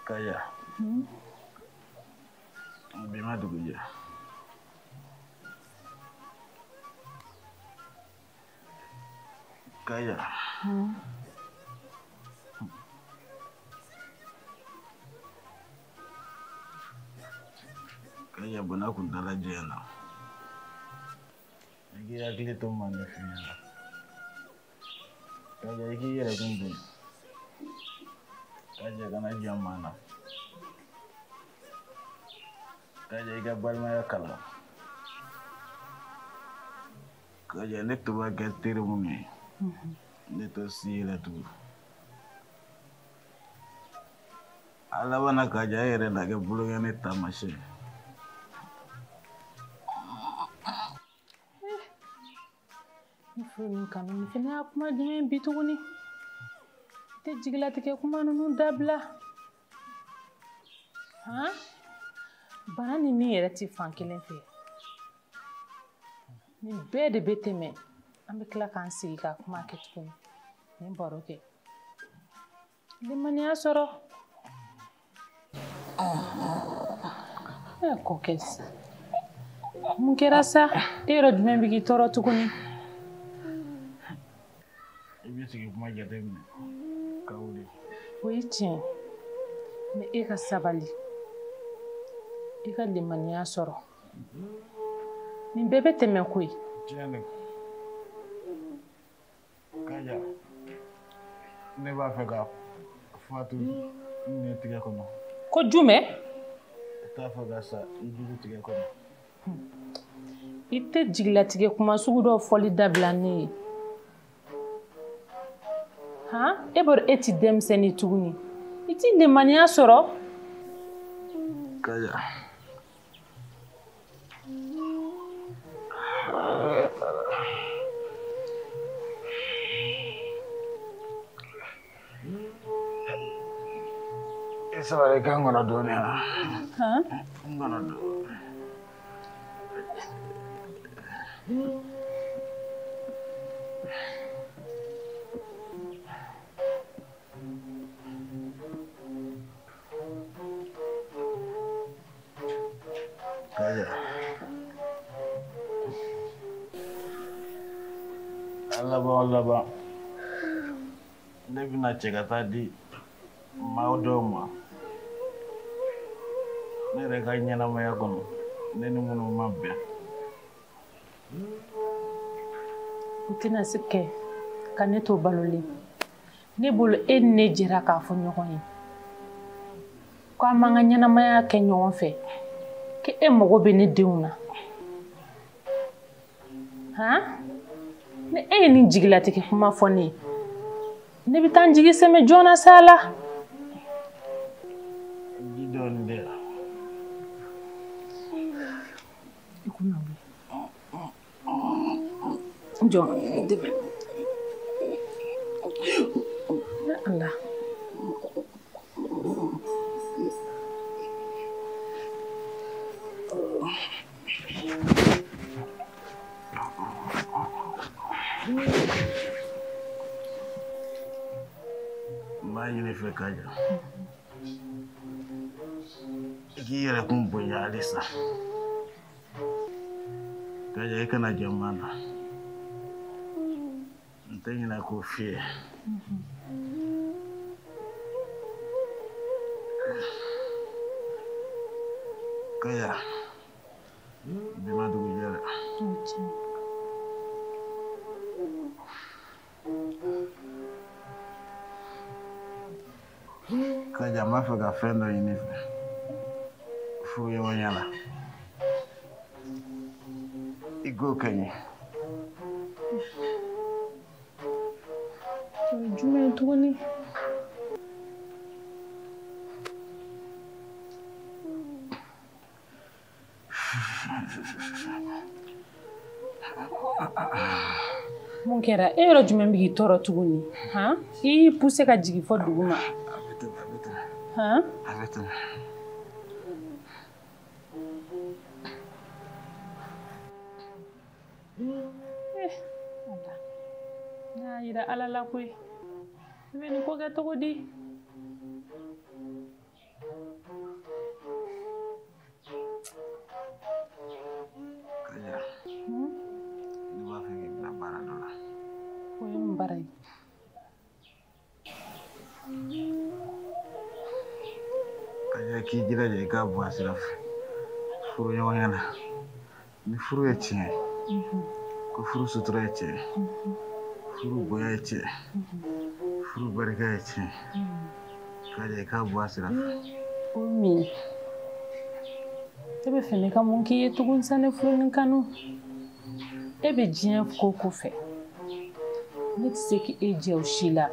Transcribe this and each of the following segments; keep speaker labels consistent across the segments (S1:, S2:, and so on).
S1: Kaja. Bi ma dugu jɛ. Kaja. Kaja bana kuntala janyana. I k'i hakili to maanifinya la. Kaja i k'i yɛrɛ kun bonya. Kaja kana jɔn maa na. Kaja i ka balimaya kalan. Kaja ne tun b'a kɛ teri minnu ye, ne t'o si ye la tugun. A laban na Kaja e yɛrɛ na kɛ bolonkɔni taamasiyɛn ye.
S2: Ne furu nin kanu nin fana y'a kuma jumɛn bi tuguni? I tɛ jigilatigɛ kuma ninnu dabila. Han? Bana ni min yɛrɛ tɛ fan kelen fɛ. Nin bɛɛ de bɛ tɛmɛ. An bɛ tila k'an sigi ka kuma kɛ tuguni. Nin baro kɛ. Limaniya sɔrɔ. Kɔkɛ mun kɛra sa? E yɔrɔ jumɛn bɛ k'i tɔɔrɔ tuguni?
S1: I bɛ sigi kuma jateminɛ ka wuli.
S2: O ye tiɲɛ. Mais e ka sabali. I ka limaniya sɔrɔ. Nin bɛɛ bɛ tɛmɛ koyi.
S1: Tiɲɛ don. Kaja, ne b'a fɛ ka fatu ne tigɛ kɔnɔ.
S2: Ko jumɛn?
S1: I t'a fɛ ka sa i jugu tigɛ kɔnɔ.
S2: I tɛ jigilatigɛ kuma sugu dɔw fɔli dabila ne ye. Han? E b'a dɔn e ti denmisɛnnin tuguni. I ti limaniya sɔrɔ.
S1: Kaja. I sabali ka n kɔnɔ dɔɔnin wa?
S2: Han?
S1: N kɔnɔ dɔɔnin. Kaja. A laban o laban, ne bɛna cɛ ka taa di maa dɔw ma. Ne yɛrɛ ka ɲɛnamaya kɔnɔ, ne ni minnu ma bɛn.
S2: U tɛna se kɛ ka ne to balolen. Ne bolo e ni ne jɛra k'a fɔ ɲɔgɔn ye ko an b'an ka ɲɛnamaya kɛ ɲɔgɔn fɛ, k'e mago bɛ ne denw na. Han? Ni e ye nin jigilatigɛ kuma fɔ ne ye, ne bɛ taa n jigi sɛmɛ joona sa la.
S1: Ji dɔɔnin di yan.
S2: I kun na wuli. Jɔ, dɛmɛ. Ya Allah.
S1: N b'a ɲini i fɛ Kaja. I k'i yɛrɛ kun bonya halisa. Kaja i kana jɔn maa na. N tɛ ɲinɛ k'o f'i ye. Kaja, bi ma dugu jɛ dɛ. Kaja, n b'a fɛ ka fɛn dɔ ɲini i fɛ furuɲɔgɔnya la. I k'o kɛ n ye.
S2: O ye jumɛn ye tuguni? Mun kɛra? E yɔrɔ jumɛn bɛ k'i tɔɔrɔ tuguni? Han? I y'i poussé ka jigin fɔ duguma.
S1: A bɛ tɛmɛ, a bɛ tɛmɛ.
S2: Han?
S1: A bɛ tɛmɛ.
S2: Ala. Ne y'a yira Ala la koyi. I bɛ nin ko kɛ cogo di?
S1: Kaja, ne b'a fɛ k'i bila baara dɔ la.
S2: O ye mun baara ye?
S1: Kaja, k'i jilaja i k'a bɔ a sira fɛ furuɲɔgɔnya la. Ni furu ye tiɲɛ ye, ko furu sutura ye tiɲɛ ye, furu bonya ye tiɲɛ ye, furu barika ye tiɲɛ ye. Kaja, i k'a bɔ a sira fɛ.
S2: O min ye? E bɛ fɛ ne ka mun k'i ye tugun sa ne furu ni kanu? E bɛ diɲɛ ko ko fɛ. Ne tɛ se k'e jɛ o si la.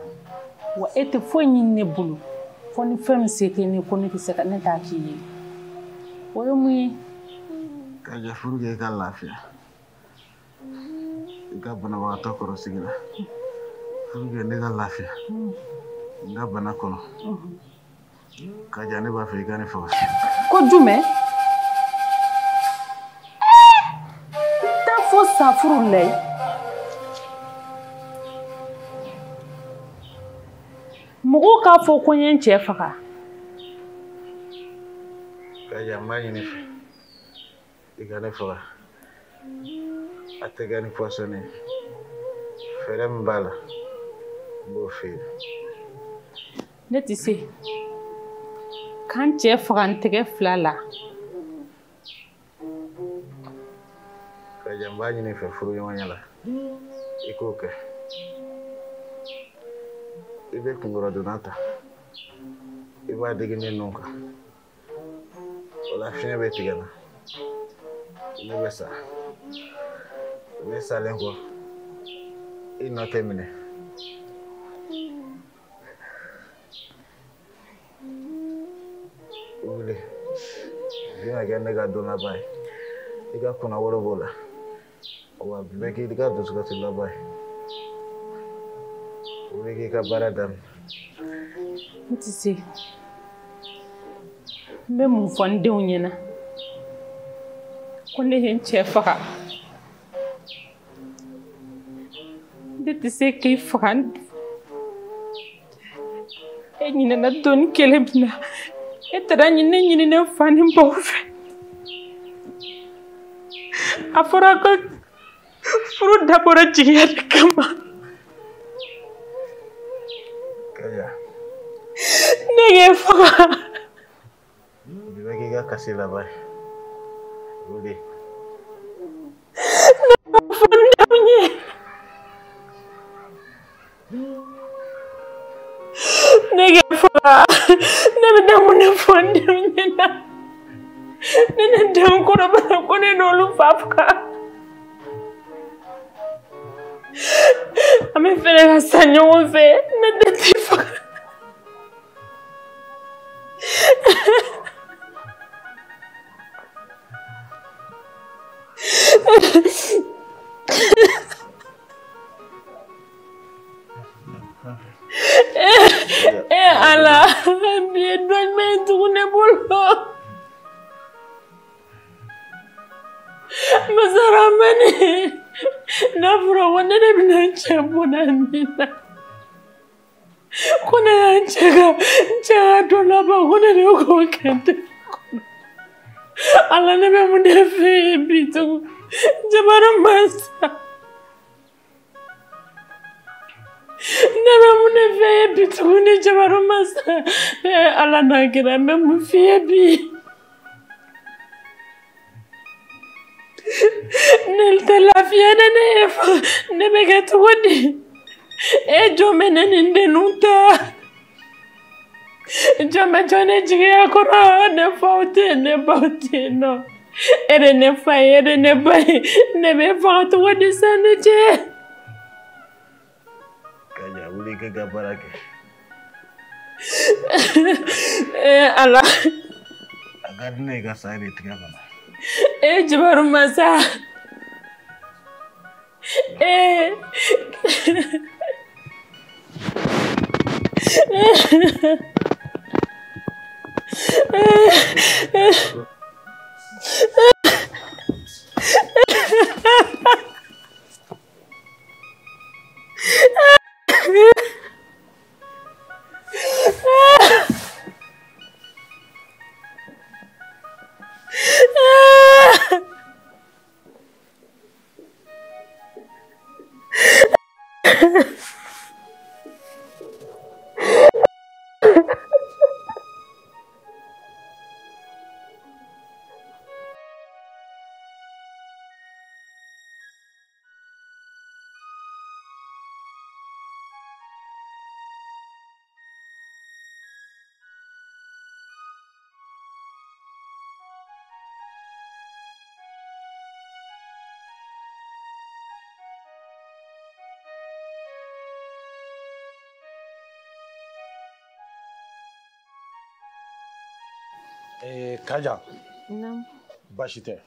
S2: Wa e tɛ foyi ɲini ne bolo. Fo ni fɛn min se tɛ ne ko ne tɛ se ka ne t'a k'i ye. O ye mun ye?
S1: Kaja, furu kɛ i ka lafiya. I ka banabagatɔ kɔrɔ sigi la. Furu kɛ ne ka lafiya. N ka bana kɔnɔ. Kaja, ne b'a fɛ i ka ne faga.
S2: Ko jumɛn? Taa fo sa furu la ye. Mɔgɔw k'a fɔ ko n ye n cɛ faga.
S1: Kaja, n b'a ɲini fɛ. I ka ne faga. A tɛ kɛ ni pɔsɔni ye. Fɛɛrɛ min b'a la, n b'o f'i ye.
S2: Ne tɛ se k'an cɛ faga n tɛgɛ fila la.
S1: Kaja, n b'a ɲini fɛ furuɲɔgɔnya la. I k'o kɛ. I bɛ kunkɔrɔdonna ta. I b'a digi ne nun kan. O la fiɲɛ bɛ tigɛ n na. Ne bɛ sa. Ne salen kɔ, i nɔ tɛ minɛ. Wuli, bi na kɛ ne ka don laban ye. I ka kunnawolo b'o la. Wa bi bɛ k'i ka dusukasi laban ye. Wuli k'i ka baara daminɛ.
S2: N tɛ se. N bɛ mun fɔ n denw ɲɛna? Ko ne ye n cɛ faga. Ne tɛ se k'i faga. E ɲinɛna doni kelen min na. E taara ne ɲini ne fa ni baw fɛ. A fɔra ko furu dabɔra jigiya de kama.
S1: Kaja.
S2: Ne k'e faga.
S1: Bi bɛ k'i ka kasi laban ye. Wuli.
S2: Ne b'a fɔ n denw ye. Ne k'e faga. Ne bɛ taa mun de fɔ n denw ɲɛna? Ne ni n denw kɔrɔbara ko ne n'olu fa faga. An bɛ fɛɛrɛ ka sa ɲɔgɔn fɛ. Ne tɛ t'i faga. Eh Ala, bi ye dɔ jumɛn ye tugun ne bolo? Masa Ramani, n'a fɔra ko ne de bɛna n cɛ bɔnna nin na. Ko ne y'a n cɛ ka don laban ko ne de k'o kɛ n tɛgɛ kɔnɔ. Ala, ne bɛ mun de f'e ye bi tugun? Jabaru masa. Ne bɛ mun de f'e ye bi tuguni Jabaru masa? Ala n'a kɛra n bɛ mun f'i ye bi? Ne tɛ lafiya dɛ, ne ye fa. Ne bɛ kɛ cogo di? E jɔn bɛ ne ni n denninw ta? Jɔn bɛ jɔ ne jigiya kɔrɔ? Ne faw tɛ yen, ne baw tɛ yen nɔ. E de ne fa ye, e de ne ba ye. Ne bɛ faga cogo di sa ne cɛ?
S1: Kaja, wuli k'i ka baara kɛ.
S2: Eh Ala.
S1: A ka di ne ye ka sa e de tigɛ kɔnɔ.
S2: Eh Jabaru masa. Eh.
S3: Kaja, baasi tɛ.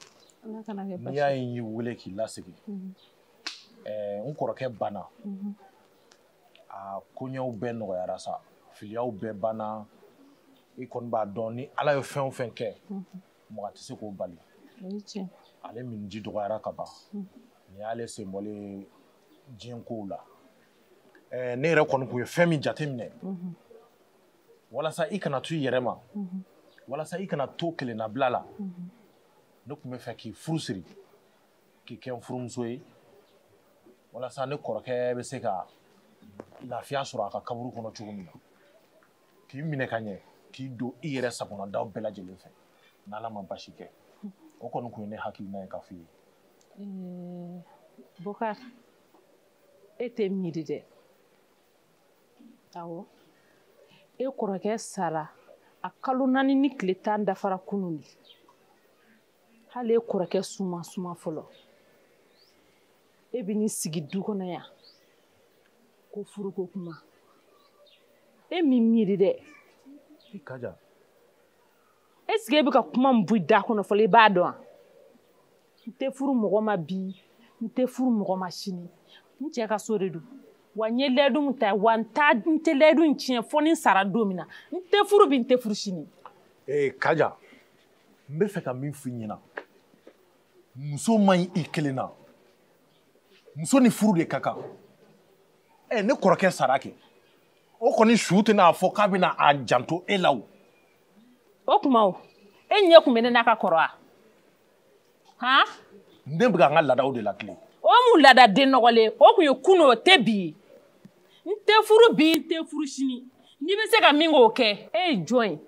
S3: N'i y'a ye n y'i wele k'i lasigi, n kɔrɔkɛ banna, a koɲɛw bɛɛ nɔgɔyara sa, filiyaw bɛɛ banna, i kɔni b'a dɔn ni Ala ye fɛn o fɛn kɛ, mɔgɔ tɛ se k'o bali. Ale miniji dɔgɔyara ka ban, nin y'ale senbɔlen diɲɛ kow la. Ne yɛrɛ kɔni tun ye fɛn min jateminɛ, walasa i kana to i yɛrɛ ma, walasa i kana to kelennabila la, ne tun bɛ fɛ k'i furu siri, k'i kɛ n furumuso ye, walasa ne kɔrɔkɛ bɛ se ka lafiya sɔrɔ a ka kaburu kɔnɔ cogo min na, k'i minɛ ka ɲɛ, k'i don i yɛrɛ sagonadaw bɛɛ lajɛlen fɛ, n'Ala ma basi kɛ. O kɔni tun ye ne hakilina ye k'a f'i ye.
S2: Bokar, e tɛ miiri dɛ. Awɔ, e kɔrɔkɛ sara a kalo 4 ni tile 10 dafara kunun de. Hali e kɔrɔkɛ suma suma fɔlɔ. E bɛ n'i sigi du kɔnɔ yan ko furuko kuma. E min miiri dɛ.
S3: I Kaja.
S2: Est-ce que e bɛ ka kuma min bɔ i da kɔnɔ fɔlɔ i b'a dɔn wa? N tɛ furu mɔgɔ ma bi, n tɛ furu mɔgɔ ma sini. N cɛ ka so de don. Wa n ye layidu min ta, wa n tɛ layidu in tiɲɛ fo ni n sara don min na. N tɛ furu bi, n tɛ furu sini.
S3: Kaja, n bɛ fɛ ka min f'i ɲɛna, muso man ɲi i kelen na. Muso ni furu de ka kan. Ne kɔrɔkɛ sara kɛ, o kɔni su tɛna fɔ k'a bɛna a janto e la o.
S2: O tuma o, e ɲɛ kun bɛ ne n'a ka kɔrɔ wa? Han?
S3: Ne bɛ ka n ka laadaw de latilen.
S2: O mun laada den nɔgɔlen, o kun ye kunun, o tɛ bi ye. N tɛ furu bi, n tɛ furu sini. N'i bɛ se ka min k'o kɛ, e ye jɔn ye?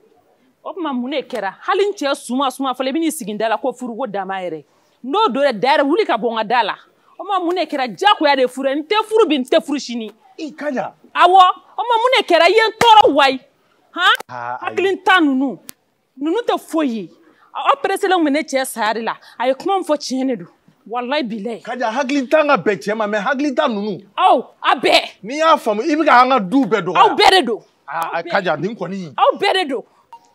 S2: O tuma mun de kɛra? Hali n cɛ suma suma fɔlɔ, i bɛ n'i sigi n da la ko furuko dama yɛrɛ. N'o donna da yɛrɛ, wuli ka bɔ n ka da la. O tuma mun de kɛra? Diyagoya de furu ye. N tɛ furu bi, n tɛ furu sini.
S3: I Kaja.
S2: Awɔ, o tuma mun de kɛra? I ye n tɔɔrɔ wayi. Han? Hakilintan ninnu, ninnu tɛ foyi ye. Aw pereselen kun bɛ ne cɛ saya de la. A ye kuma min fɔ tiɲɛ de don. Walayi bilayi.
S3: Kaja, hakilintan ka bɛn cɛ ma, mɛ hakilintan ninnu.
S2: Aw, a bɛɛ.
S3: N'i y'a faamu, i bɛ ka an ka du bɛɛ dɔgɔya.
S2: Aw bɛɛ de don.
S3: Kaja, nin kɔni.
S2: Aw bɛɛ de don.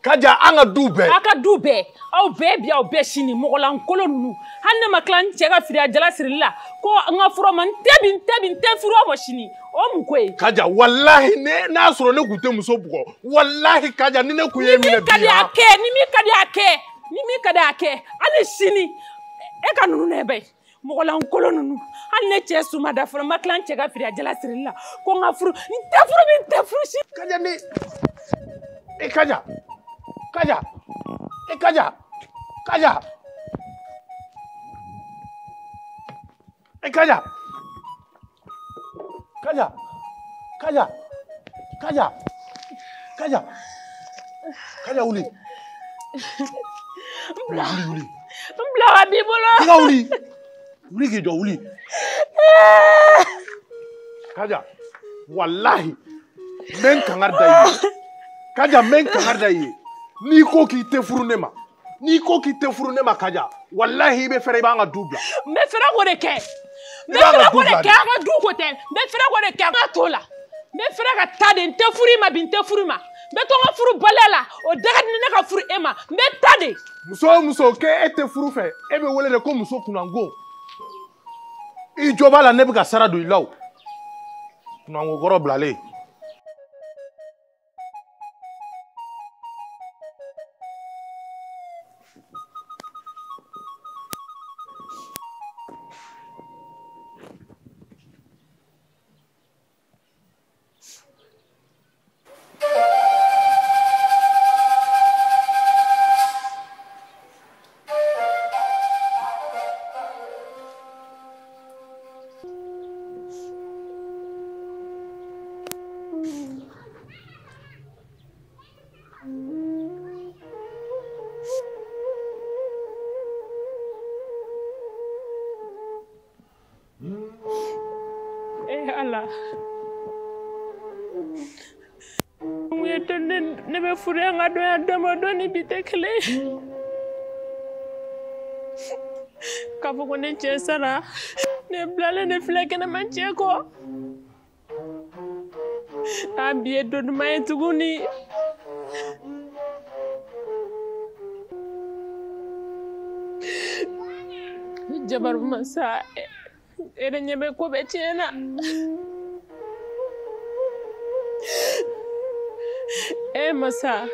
S3: Kaja, an ka du bɛɛ.
S2: Aw ka du bɛɛ. Aw bɛɛ bi, aw bɛɛ sini, mɔgɔlankolon ninnu. Hali ne ma tila n cɛ ka firiya jala sirili la, ko n ka fura ma, n tɛ bi, n tɛ bi, n tɛ furu o ma sini. O mun ko ye?
S3: Kaja, walahi n'a sɔrɔ ne kun tɛ muso bugɔ, walahi Kaja, ni ne kun ye minɛ bi.
S2: Ni min ka di a kɛ, ni min ka di a kɛ, ni min ka di a kɛ, hali sini, e ka ninnu nɛ bɛ mɔgɔlankolon ninnu. Hali ne cɛ suma da fɔlɔ, n ma tila n cɛ ka firiya jala sirili la, ko n ka furu, n tɛ furu bi, n tɛ furu sini.
S3: Kaja ni, e Kaja. Kaja, e Kaja, Kaja, e Kaja, Kaja, Kaja, Kaja, Kaja, Kaja wuli. Wuli, wuli.
S2: N bila ka b'i bolo.
S3: I ka wuli, wuli k'i jɔ, wuli. Kaja, walahi, n bɛ n kangari da i ye. Kaja, n bɛ n kangari da i ye. N'i ko k'i tɛ furu ne ma, n'i ko k'i tɛ furu ne ma Kaja, walahi i bɛ fɛrɛ, i b'an ka du bila.
S2: N bɛ fɛrɛ k'o de kɛ. N bɛ fɛrɛ k'o de kɛ, an ka du ko tɛ. N bɛ fɛrɛ k'o de kɛ, an ka t'o la. N bɛ fɛrɛ ka taa de, n tɛ furu i ma bi, n tɛ furu i ma. N bɛ to n ka furu baliya la, o da ka di ne ka furu e ma. N bɛ taa de.
S3: Muso o muso k'e tɛ furu fɛ, e bɛ wele de ko muso kunnango. I jɔ b'a la, ne bɛ ka sara don i la o. Kunnango kɔrɔ bilalen.
S2: Eh Ala. Mun ye to ne bɛ furu yan ka don yan don o don ni bi tɛ kelen ye. K'a fɔ ko ne cɛ sara, ne bilalen de filɛ kɛnɛma cɛ kɔ. A bi ye don duman ye tuguni. Jabaru masa, e de ɲɛ bɛ ko bɛɛ tiɲɛ na. E masa.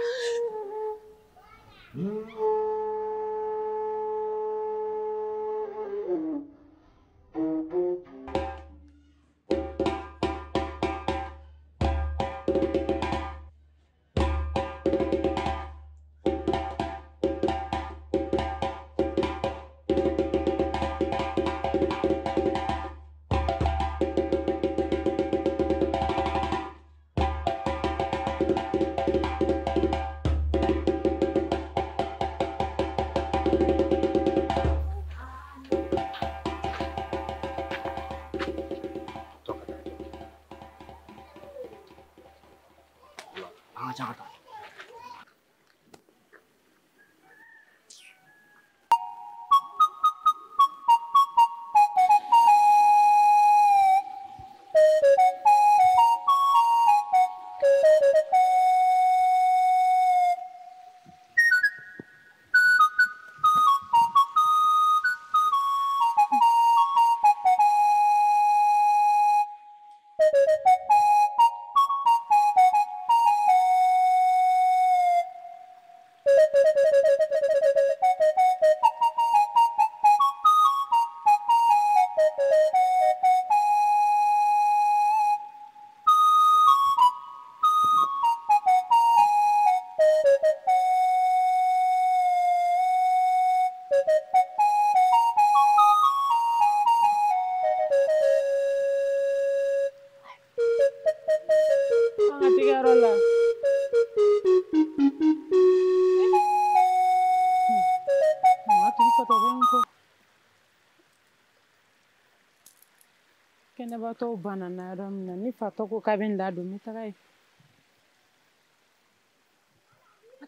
S2: Kɛnɛbatɔw banna na yɔrɔ min na ni fatɔ ko k'a bɛ n ladon n bɛ taga yen.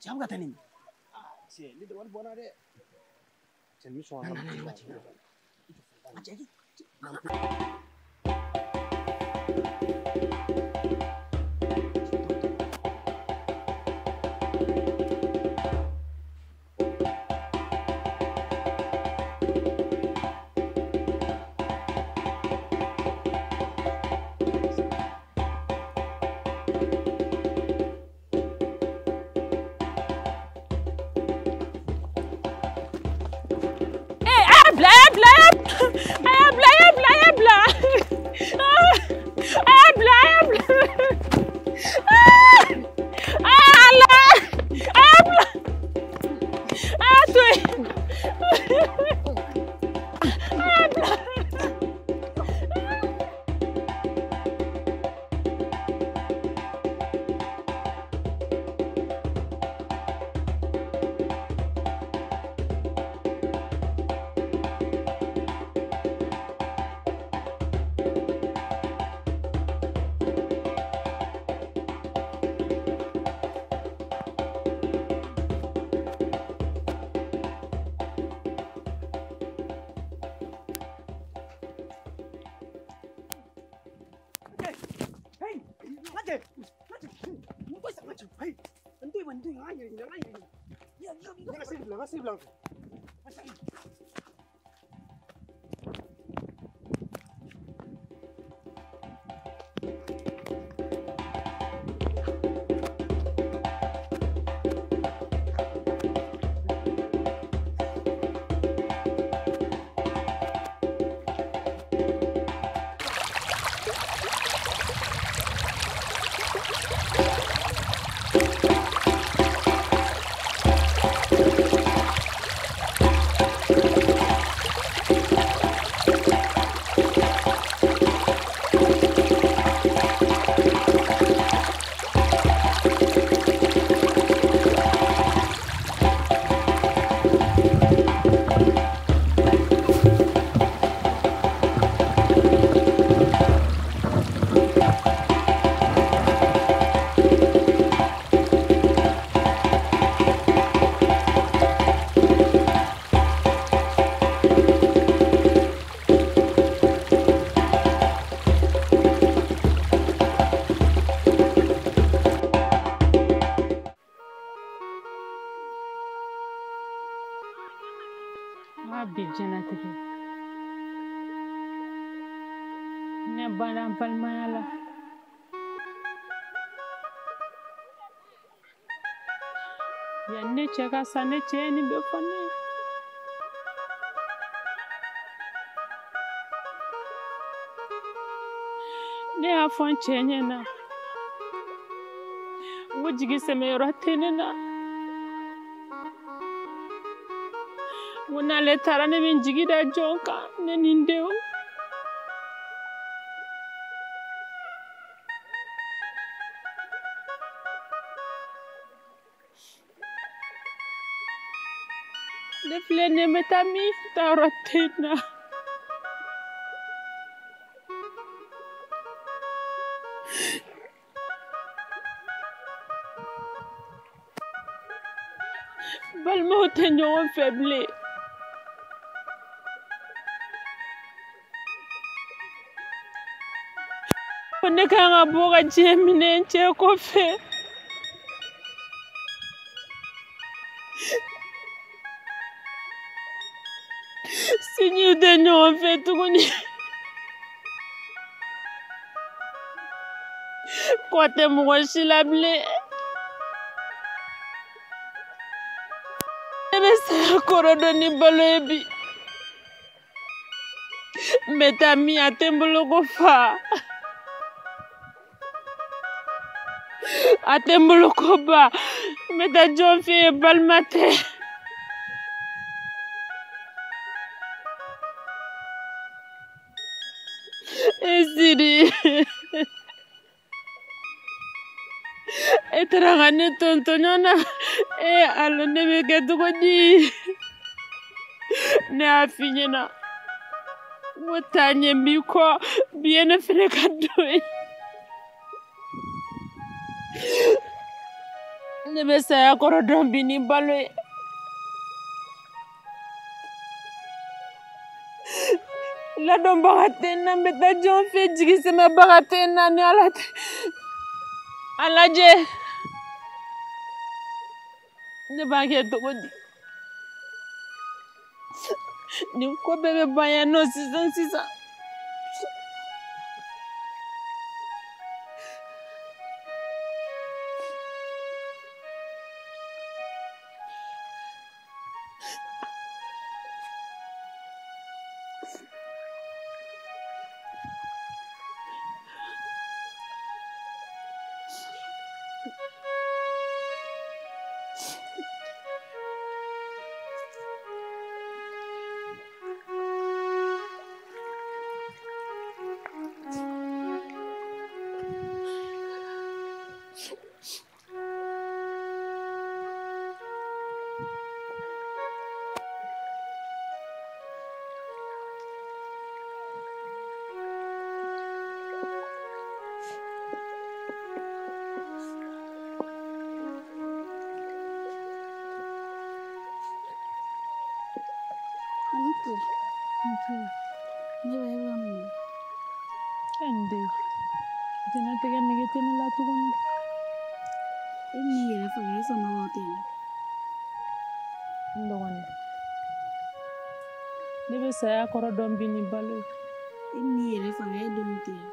S4: Cɛ an bɛ ka taa nin.
S5: Cɛ ne dabali bɔnna dɛ. Cɛ nin bɛ sɔn ka na.
S4: Cɛ
S2: Ne banna n balimaya la. Yanni ne cɛ ka sa, ne cɛ ye nin bɛɛ fɔ ne ye. Ne y'a fɔ n cɛ ɲɛna n ko jigi sɛmɛyɔrɔ tɛ ne na. N ko n'ale taara ne bɛ n jigi da jɔn kan, ne ni n denw. Ne filɛ nin ye, n bɛ taa min? Taayɔrɔ tɛ n na. Balimaw tɛ ɲɔgɔn fɛ bilen. Ko ne kan ka bɔ ka diɲɛ minɛ n cɛ kɔfɛ. Sinjiw tɛ ɲɔgɔn fɛ tuguni. Kɔ tɛ mɔgɔ si la bilen. Ne bɛ saya kɔrɔ dɔn ni balo ye bi. N bɛ taa min, a tɛ n bolo ko fa. A tɛ n bolo ko ba. N bɛ taa jɔn fɛ yen, balima tɛ. E Sidi. E taara ka ne to n tɔɲɔ na. E Ala, ne bɛ kɛ cogo di? Ne y'a f'i ɲɛna n ko taa ɲɛ n b'i kɔ, bi ye ne fɛnɛ ka don ye. Ne bɛ saya kɔrɔ dɔn bi ni balo ye. Ladɔnbaga tɛ n na, n bɛ taa jɔn fɛ, jigi sɛmɛbaga tɛ n na ni Ala tɛ. A lajɛ, ne b'a kɛ cogo di? Nin ko bɛɛ bɛ ban yan nɔ sisan sisan.
S6: Ne bɛ e mun
S2: na? N den, diɲɛlatigɛ nege tɛ ne la tuguni.
S6: E n'i yɛrɛ faga, e somɔgɔw tɛ yen.
S2: N dɔgɔnin, ne bɛ saya kɔrɔ dɔn bi ni balo ye.
S6: E n'i yɛrɛ faga, e denw tɛ yen.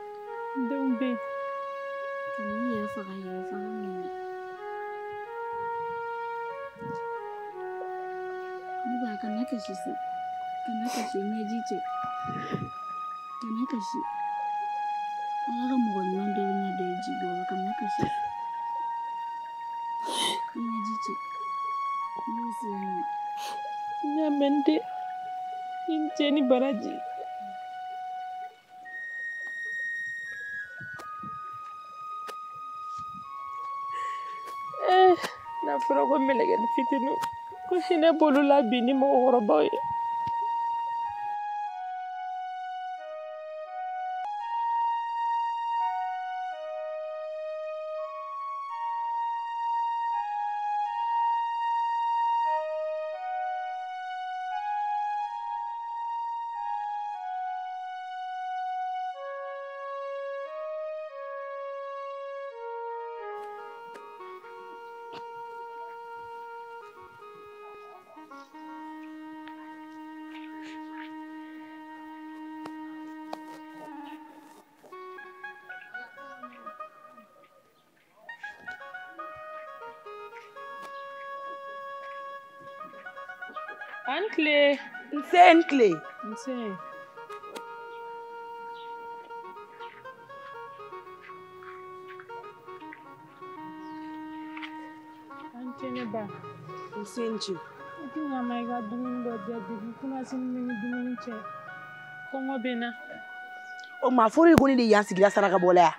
S2: N denw bɛ yen.
S6: Ka n'i yɛrɛ faga, yɛrɛ faga mun na? Ne ba, kana kasi sa. Kana kasi, ɲɛji cɛ. Kana kasi. Ala ka mɔgɔ ɲuman dɔ bɛna don i jigi kɔrɔ, kana kasi. Ɲɛji cɛ. Ne bɛ siran ɲɛ.
S2: N y'a mɛn n den. I ni ce ni baraji. N'a fɔra ko mɛlɛkɛnin fitininw ko hinɛ b'olu la bi ni mɔgɔkɔrɔbaw ye. An tile.
S4: Nse n tile.
S2: Nse. An tɛ ne ba.
S4: Nse n ce.
S2: I tɛ ɲa ma i ka dumuni dɔ di yan depuis kunasini ni dumuni cɛ. Kɔngɔ bɛ n na.
S4: O ma fɔra ko ne de yan sigira saraka bɔ la yan.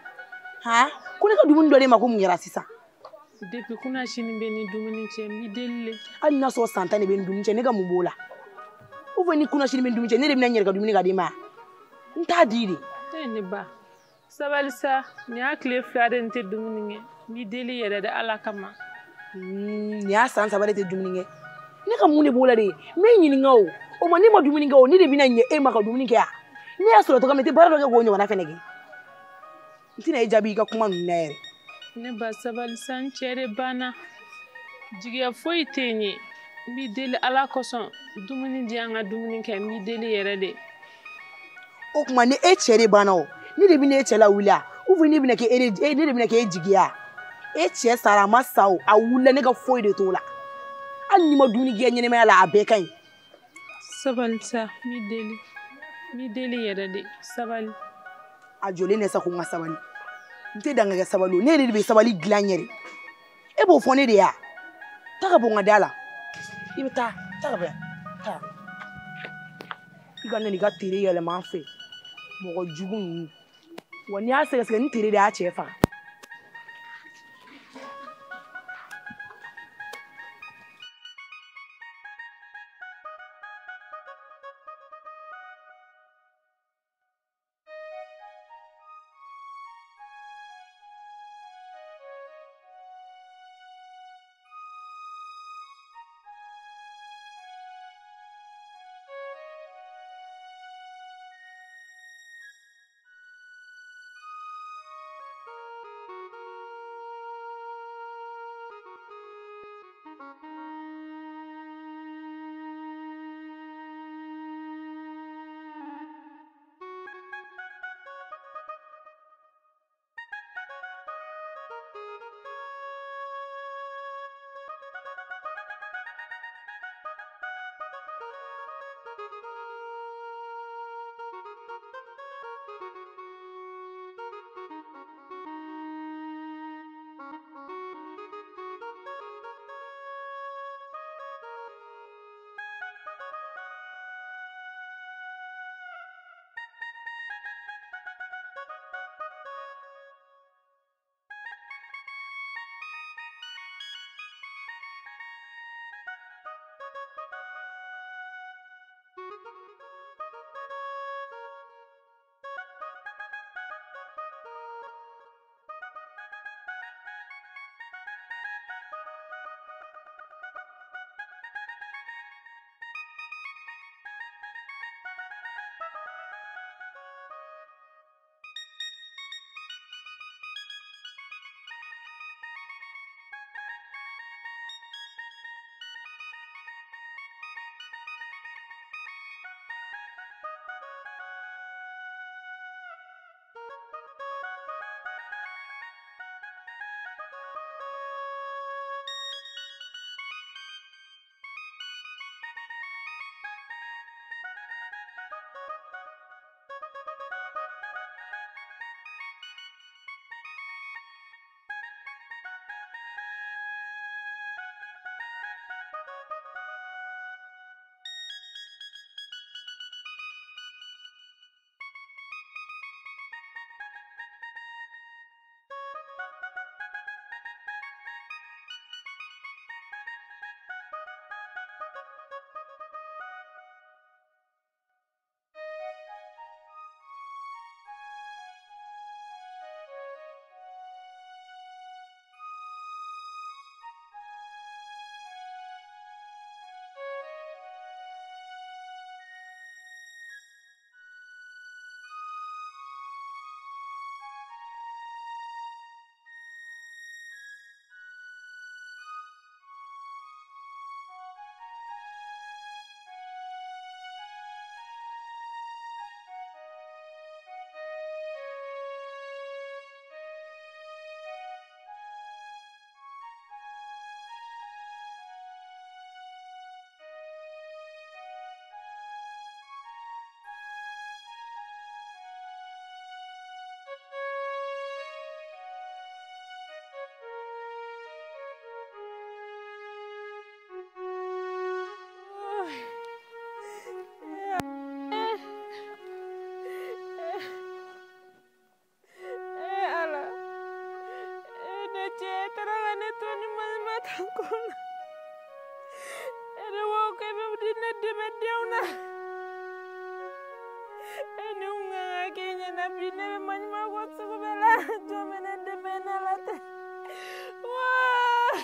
S4: Han? Ko ne ka dumuni dɔ d'e ma ko mun kɛra sisan?
S2: Depuis kunasini bɛ ni dumuni cɛ n b'i deli le.
S4: Hali n'a sɔrɔ san 10 de bɛ ni dumuni cɛ ne ka mun b'o la? Ou bien ni kunasini bɛ ni dumuni cɛ ne de bɛna n yɛrɛ ka dumuni ka d'e ma? N t'a di de.
S2: E ne ba. Sabali sa nin y'a tile 2 de n tɛ dumuni kɛ. N b'i deli yɛrɛ de Ala kama.
S4: Nin y'a san 3 de tɛ dumuni kɛ. Ne ka mun de b'o la de? N bɛ ɲininka o. O ma ne ma dumuni kɛ o ne de bɛna ɲɛ e ma ka dumuni kɛ yan. Ne y'a sɔrɔ cogo min n tɛ baara dɔ kɛ k'o ɲɔgɔnna fɛnɛ kɛ. N tɛna e jaabi i ka kuma ninnu na yɛrɛ.
S2: Ne ba sabali sa n cɛ de banna. Jigiya foyi tɛ n ye. N b'i deli Ala kosɔn dumuni di an ka dumuni kɛ n b'i deli yɛrɛ de.
S4: O tuma ni e cɛ de banna o ne de bɛna e cɛ lawuli a ou bien ne bɛna kɛ e de ne de bɛna kɛ e jigiya? E cɛ sara a ma sa o a wulila ne ka foyi de t'o la. Hali n'i ma dumuni kɛ ɲɛnɛmaya la a bɛɛ ka ɲi.
S2: Sabali sa n b'i deli. N b'i deli yɛrɛ de sabali.
S4: A jɔlen de sa ko n ka sabali. N tɛ dan ka kɛ sabali o ne yɛrɛ de bɛ sabali dilan n yɛrɛ. E b'o fɔ ne de ya? Taa ka bɔ n ka da la. I bɛ taa taa ka bɔ yan taa. I ka na n'i ka tere yɛlɛma an fɛ mɔgɔ jugu ninnu. Wa n'i y'a sɛgɛsɛgɛ ni tere de y'a cɛ faga.
S2: ko la. E de ko k'e bɛ ne dɛmɛ denw na. E ni n kan ka kɛ ɲɛna bi ne bɛ maɲuman ko sugu bɛɛ la jɔn bɛ ne dɛmɛ n'Ala tɛ. Waa!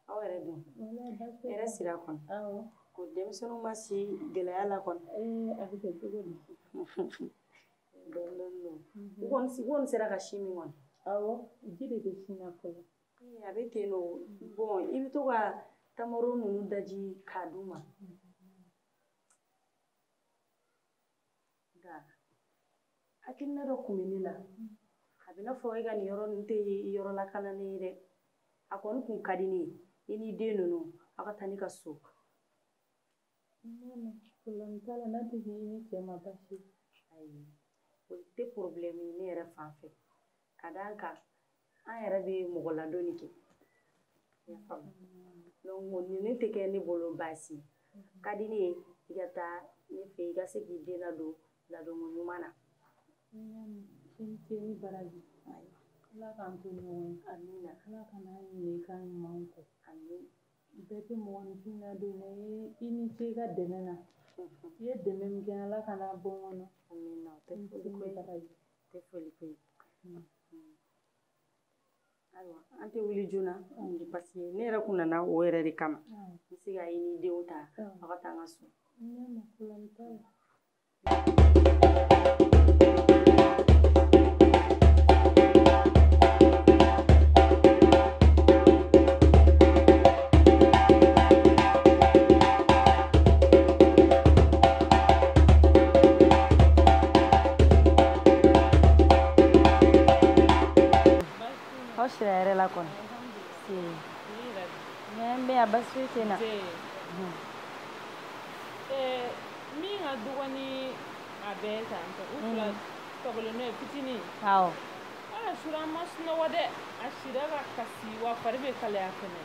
S7: Aw yɛrɛ dun hɛrɛ sira kɔnɔ ko denmisɛnninw ma si gɛlɛya la kɔni
S2: a bɛ kɛ cogo di
S7: dɔɔni dɔɔni u kɔni sera ka si min kɔni
S2: awɔ ji de bɛ sin na fɔlɔ
S7: a bɛ ten nɔ bɔn i bɛ to ka tamaro ninnu daji k'a d'u ma nka hakilina dɔ kun bɛ ne la a bɛ n'a fɔ e ka nin yɔrɔ ninnu tɛ yɔrɔ lakananen ye dɛ a kɔni kun ka di ne ye i n'i den ninnu aw ka taa ne ka so.
S2: Problème t'a la n'a tɛ k'i ni cɛ ma baasi ye.
S7: Ayi o tɛ problème ye ne yɛrɛ fan fɛ ka d'a kan an yɛrɛ bɛ mɔgɔ ladonni kɛ i y'a faamu donc ninnu tɛ kɛ ne bolo baasi ye ka di ne ye i ka taa ne fɛ i ka se k'i den ladon ladonko ɲuman na.
S2: I ni ce ni baraji. Ala k'an to ɲɔgɔn ye.
S7: Amina.
S2: Ala kana ɲinɛ i ka ɲumanw kɔ.
S7: Amin.
S2: Bɛɛ tɛ mɔgɔninfin ladon mɛ i ni ce i ka dɛmɛ na. I ye dɛmɛ min kɛ Ala kana bɔ n kɔnɔ.
S7: Amina. O tɛ foli ko ye. O tɛ foli ko ye. Ayiwa an tɛ wuli joona parce que ne yɛrɛ kun nana o yɛrɛ de kama. N bɛ se ka i n'i denw ta aw ka taa an ka so.
S2: N y'a mɛn problème t'a la.
S7: Aw sira yɛrɛ la kɔni n bɛ yan baasi foyi tɛ n na.
S2: Min ka dɔgɔnin a bɛɛ tan tɔ u fila tɔgɔlen n'o ye fitinin.
S7: Awɔ.
S2: Aa sura an ma sunɔgɔ dɛ a sira ka kasi wa fari bɛ kalaya fɛnɛ.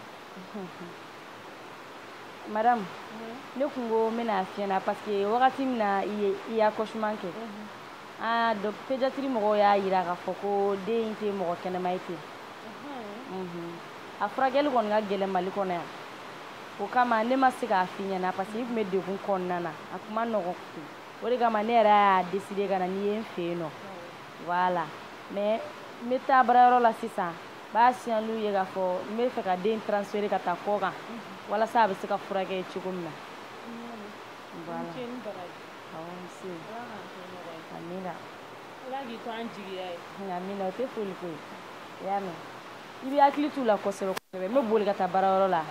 S7: Madame ne kun ko n bɛna f'i ɲɛna parce que wagati min na i ye accouchement kɛ. Ah donc pédiatrie mɔgɔw y'a yira k'a fɔ ko den in tɛ mɔgɔ kɛnɛma ye ten. A furakɛli kɔni ka gɛlɛn Mali kɔnɔ yan. O kama ne ma se k'a f'i ɲɛna parce que i tun bɛ degun kɔnɔna na. A tun ma nɔgɔn. O de kama ne yɛrɛ y'a décider ka na n'i ye n fɛ yen nɔ. Voilà. Mais n bɛ taa baarayɔrɔ la sisan. N b'a signaler u ye k'a fɔ n bɛ fɛ ka den transférer ka taa kɔ kan. Walasa a bɛ se ka furakɛ cogo min na. Voilà. Awɔ, n se. Amina.
S2: Ala k'i to an jigiya ye.
S7: Amina, o tɛ foli ko ye. I y'a mɛn. I bɛ hakili t'u la kosɛbɛ kosɛbɛ. N bɛ boli ka taa baarayɔrɔ la.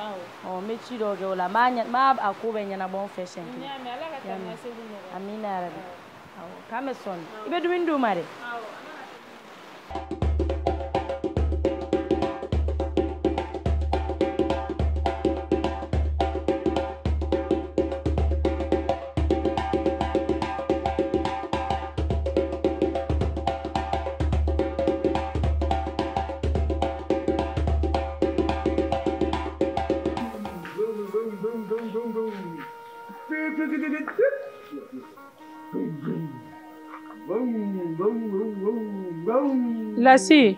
S7: Ɔ, n bɛ ci dɔw kɛ o la. N b'a a ko bɛɛ ɲɛnabɔ n fɛ siɲɛ kelen.
S2: Ala ka taa ni ka segin nɔgɔya.
S7: Amina yarabi. Awɔ, k'an bɛ sɔɔni. I bɛ dumuni d'u ma dɛ.
S2: Awɔ. Lasi.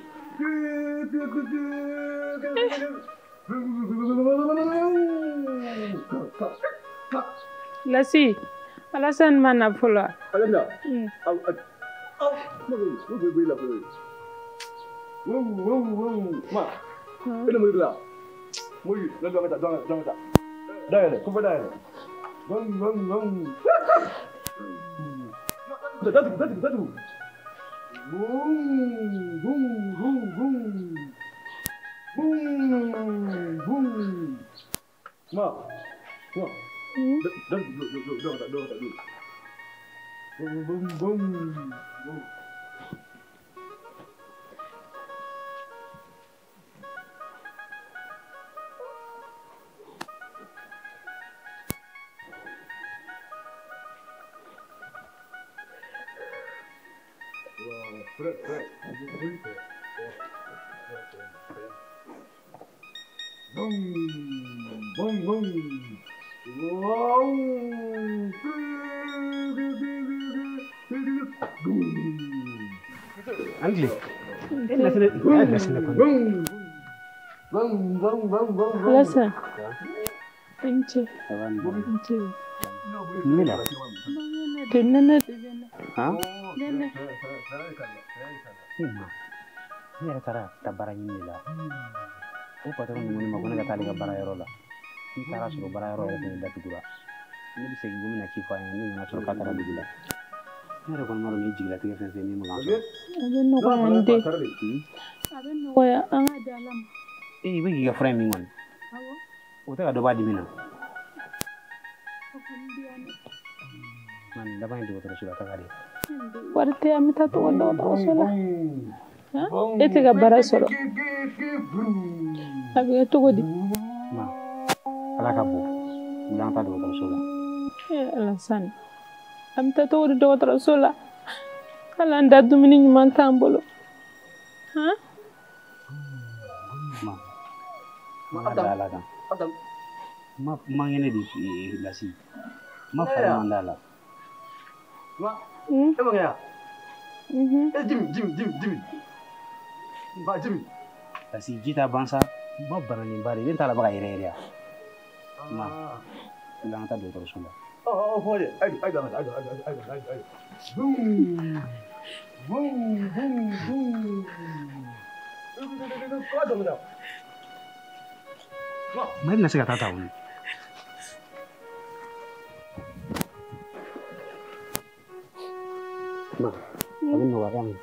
S2: Lasi, Alassane ma na fɔlɔ.
S5: Boom, boom, boom, boom. Boom, boom. Ma, ma. Boom, boom, boom, boom. Boom, boom, boom. Wow.
S8: Anglais.
S2: Alassane. Nce. Nce.
S8: Mila.
S2: Nene.
S8: Ha?
S2: Nene.
S8: Ne yɛrɛ taara ka taa baara ɲini de la. O patron ninnu ma ko ne ka taa ale ka baarayɔrɔ la. N taara sɔrɔ baarayɔrɔ yɛrɛ fɛnɛ datugura. Ne bɛ segin ko n bɛna ci fɔ a ɲɛna, ne nana sɔrɔ k'a taara dugu la. Ne yɛrɛ kɔni b'a dɔn nin ye jigilatigɛ fɛn fɛn ye min man kan sɔrɔ.
S2: A bɛ nɔgɔya n den. A bɛ nɔgɔya, an ka di Ala ma.
S8: Ee, i bɛ k'i ka fura in min kɔni.
S2: Awɔ.
S8: O tɛ ka dɔ bɔ a dimi na.
S2: O kɔni bɛ yan dɛ.
S8: Nka nin laban ye dɔgɔtɔrɔso la taga de ye.
S2: Wari tɛ yan, an bɛ taa cogo di dɔgɔtɔrɔso la? E tɛ ka baara sɔrɔ. A bɛ kɛ cogo di?
S8: Ma, Ala ka bon. Wuli an ka taa dɔgɔtɔrɔso la.
S2: Ee Alassane, an bɛ taa cogo di dɔgɔtɔrɔso la? Hali an da dumuni ɲuman t'an bolo. Han?
S8: Ma, an ka da Ala kan. Ma man kɛnɛ de Lasi. Ma fari man d'a la.
S5: Ma, e ma kɛ yan? E Jimi, Jimi, Jimi, Jimi. Ba Jimi.
S8: Lasi ji t'a ban sa. Ma bananinba de, ne t'a la bɛ ka yɛrɛ yɛrɛ yan. Ma, wuli an ka taa dɔgɔtɔrɔso la.
S5: Ɔ ɔ fɔ de, ayi ayi ayi ayi ayi ayi ayi. Boom, boom, boom, boom.
S8: Ma, i bɛna se ka taa ta wuli. Ma, a bɛ nɔgɔya min.